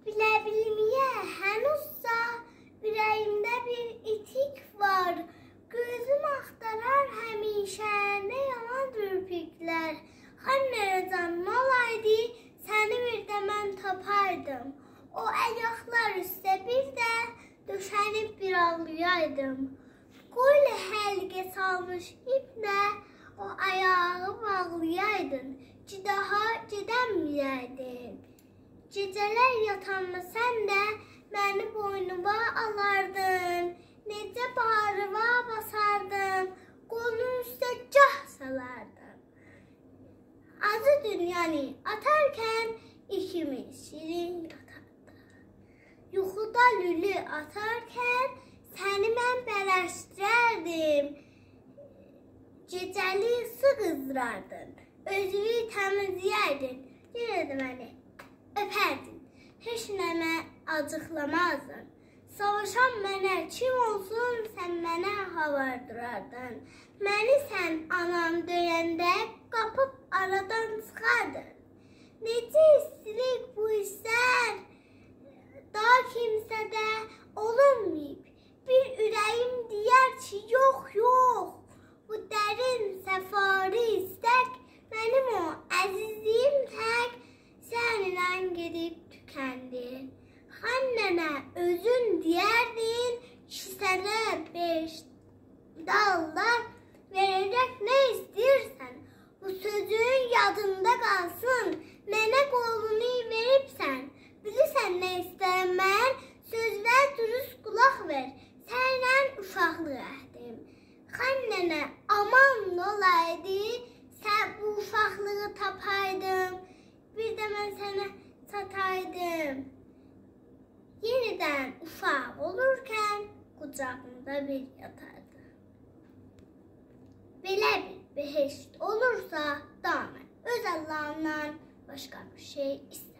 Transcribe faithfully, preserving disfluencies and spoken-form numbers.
بیله بیلمه‌یه هنوز دا اوره‌ییمده بیر ایتیک وار. گؤزوم آختارار همیشه، نه یامان تورپیکلر. خان ننه جان، نه اولایدی، سنی بیر ده من تاپایدیم. او آیاقلار اوسته بیر ده دؤشنیب بیر آغلایایدیم. قول حلقه سالمیش ایپله او آیاغی باغلایایدین کی، داها گئدنمه‌یه‌یدین. گئجه‌لر یاتاندا سن ده منی بوینووا آلاردین. نئجه باغریوا باساردین، قولون اوسته گاه سالاردین. آجی دونیانی آتارکن ایکیمیز شیرین یاتاردیق. یوخودا لولو آتارکن سنی من بلشدیرردیم. گئجه‌لی سو قیزدیراردین، اؤزووو تمیزله‌یردین، یئنه ده منی اؤپردین. هئچ نمنه آجیقلامازدین. ساواشان منه کیم اولسون، سن منه هاوار دوراردین. منی سن آنام دؤینده قاپیب آرادان چیخاردین. نئجه ایستیلیک بو ایستر، داها کیمسه‌ده اولونماییب. بیر اوره‌ییم دئیر کی، یوخ، یوخ. بو درین صفالی ایستک، منیم او عزیزیم تک سنینله گئدیب توکندی. خان ننه، اؤزون دئیردین کی، سنه بهشتده الله وئره‌جک نه ایسته‌ییرسن. بو سؤزون یادیندا قالسین، منه قولونو وئریبسن. بیلیرسن نه ایسته‌ییرم من؟ سؤزومه دوروست قولاق وئر، سنینله اوشاقلیق عهدیم. خان ننه، آمان اولایدی، سن بو اوشاقلیغی تاپایدین، بیر ده من سنه چاتایدیم. یئنیدن اوشاق اولورکن قوجاغیندا بیر یاتاردی. بئله بیر بهشت اولورسا، داها من اؤز اللهیمدان باشقا بیر شئی ایسته‌ییرم.